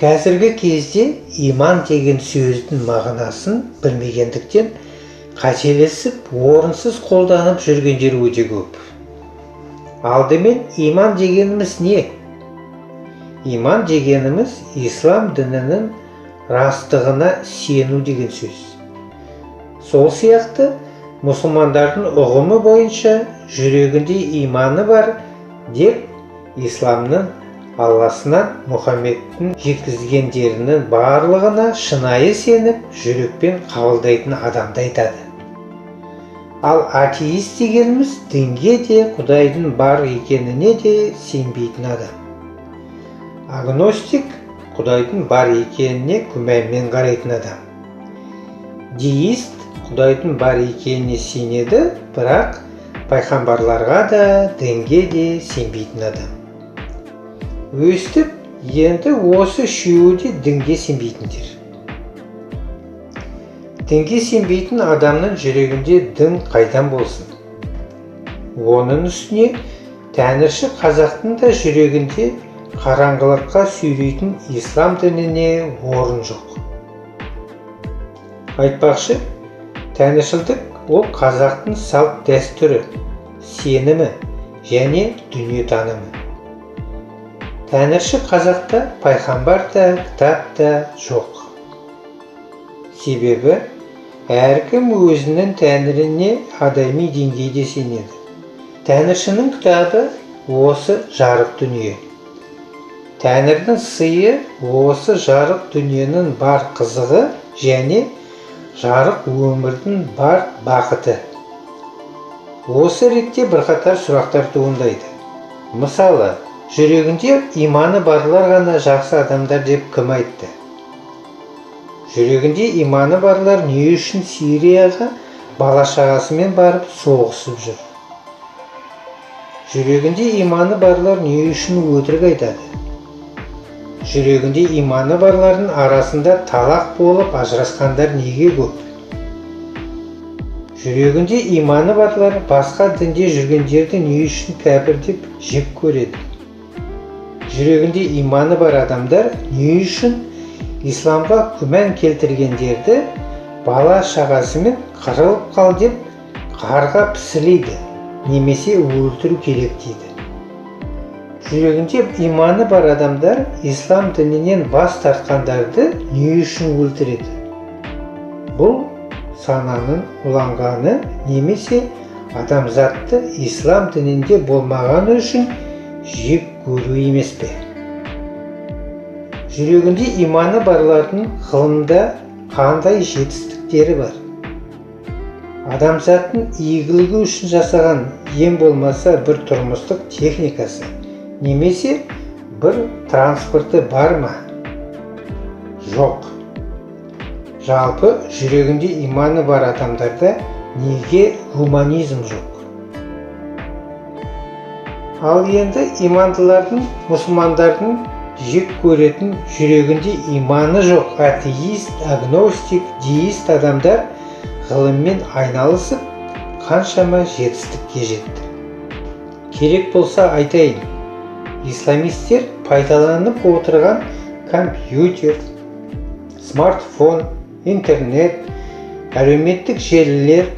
Қазіргі кезде иман деген сөздің мағынасын білмегендіктен қателесіп, орынсыз қолданып жүргендер өте көп. Алдымен иман дегеніміз не? Иман дегеніміз ислам дінінің растығына сену деген сөз. Сол сияқты мұсылмандардың ұғымы бойынша жүрегінде иманы бар деп исламның Алласынан Мұхаммедтің жеткізгендерінің барлығына шынайы сеніп, жүрекпен қабылдайтын адамды айтады. Ал атеист дегеніміз дінге де, Құдайдың бар екеніне де сенбейтін адам. Агностик Құдайдың бар екеніне күмәнмен қарайтын адам. Деист Құдайдың бар екеніне сенеді, бірақ пайғамбарларға да, дінге де сенбейтін адам. Өстіп, енді осы үшеуі де дінге сенбейтіндер. Дінге сенбейтін адамның жүрегінде дін қайдан болсын? Оның үстіне тәңірші қазақтың да жүрегінде қараңғылыққа сүйрейтін ислам дініне орын жоқ. Айтпақшы, тәңіршілдік ол қазақтың салт дәстүрі, сенімі және дүниетанымы. Тәңірші қазақта пайғамбар да, кітап та жоқ. Себебі әркім өзінің тәңіріне адами деңгейде сенеді. Тәңіршінің кітабы осы жарық дүние. Тәңірдің сыйы осы жарық дүниенің бар қызығы және жарық өмірдің бар бақыты. Осы ретте бірқатар сұрақтар туындайды. Мысалы, жүрегінде иманы барлар ғана жақсы адамдар деп кім айтты? Жүрегінде иманы барлар не үшін Сирияға бала-шағасымен барып соғысып жүр? Жүрегінде иманы барлар не үшін өтірік айтады? Жүрегінде иманы барлардың арасында талақ болып ажырасқандар неге көп? Жүрегінде иманы барлар басқа дінде жүргендерді не үшін кәпір деп жек көреді? Жүрегінде иманы бар адамдар не үшін исламға күмән келтіргендерді бала шағасымен қырылып қал деп қарға пісілейді немесе өлтіру керек дейді? Жүрегінде иманы бар адамдар ислам дінінен бас тартқандарды не үшін өлтіреді? Бұл сананың уланғаны немесе адамзатты ислам дінінде болмағаны үшін жек көру емес пе? Жүрегінде иманы барлардың ғылымда қандай жетістіктері бар? Адамзаттың игілігі үшін жасаған ең болмаса бір тұрмыстық техникасы немесе бір транспорты бар ма? Жоқ. Жалпы жүрегінде иманы бар адамдарда неге гуманизм жоқ? Ал енді имандылардың, мұсылмандардың жек көретін жүрегінде иманы жоқ атеист, агностик, деист адамдар ғылыммен айналысып қаншама жетістікке жетті. Керек болса айтайын, исламистер пайдаланып отырған компьютер, смартфон, интернет, әлеуметтік желілер,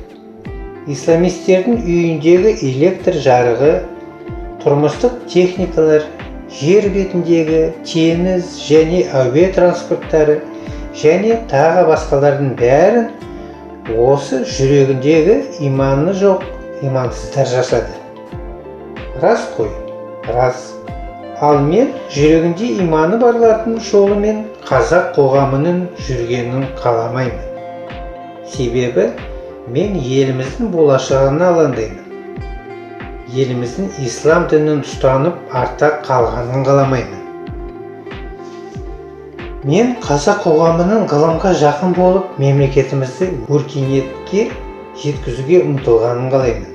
исламистердің үйіндегі электр жарығы, тұрмыстық техникалар, жер бетіндегі теңіз және әуе транспорттары және тағы басқалардың бәрін осы жүрегіндегі иманы жоқ имансыздар жасады. Рас қой, рас. Ал мен жүрегінде иманы барлардың жолымен қазақ қоғамының жүргенін қаламаймын. Себебі мен еліміздің болашағына алаңдаймын. Еліміздің ислам дінін ұстанып артта қалғанын қаламаймын. Мен қазақ қоғамының ғылымға жақын болып, мемлекетімізді өркениетке жеткізуге ұмтылғанын қалаймын.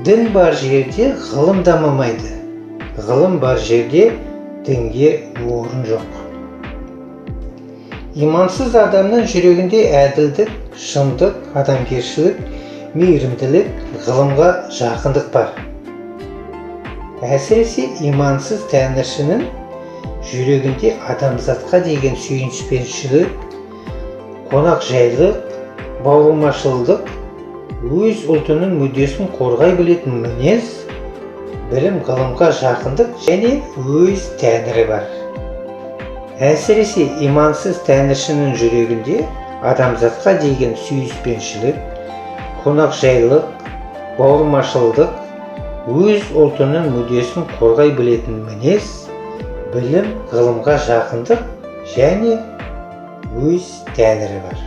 Дін бар жерде ғылым дамымайды. Ғылым бар жерде дінге орын жоқ. Имансыз адамның жүрегінде әділдік, шындық, адамгершілік, мейірімділік, ғылымға жақындық бар. Әсіресе имансыз тәңіршінің Жүрегінде адамзатқа деген сүйіспеншілік, қонақжайлық, бауырмашылдық, өз ұлтының мүддесін қорғай білетін мінез, білім ғылымға жақындық және өз Тәңірі бар. Әсіресе имансыз тәңіршінің жүрегінде адамзатқа деген сүйіспеншілік, қонақжайлық, бауырмашылдық, өз ұлтының мүддесін қорғай білетін мінез, білім ғылымға жақындық және өз Тәңірі бар.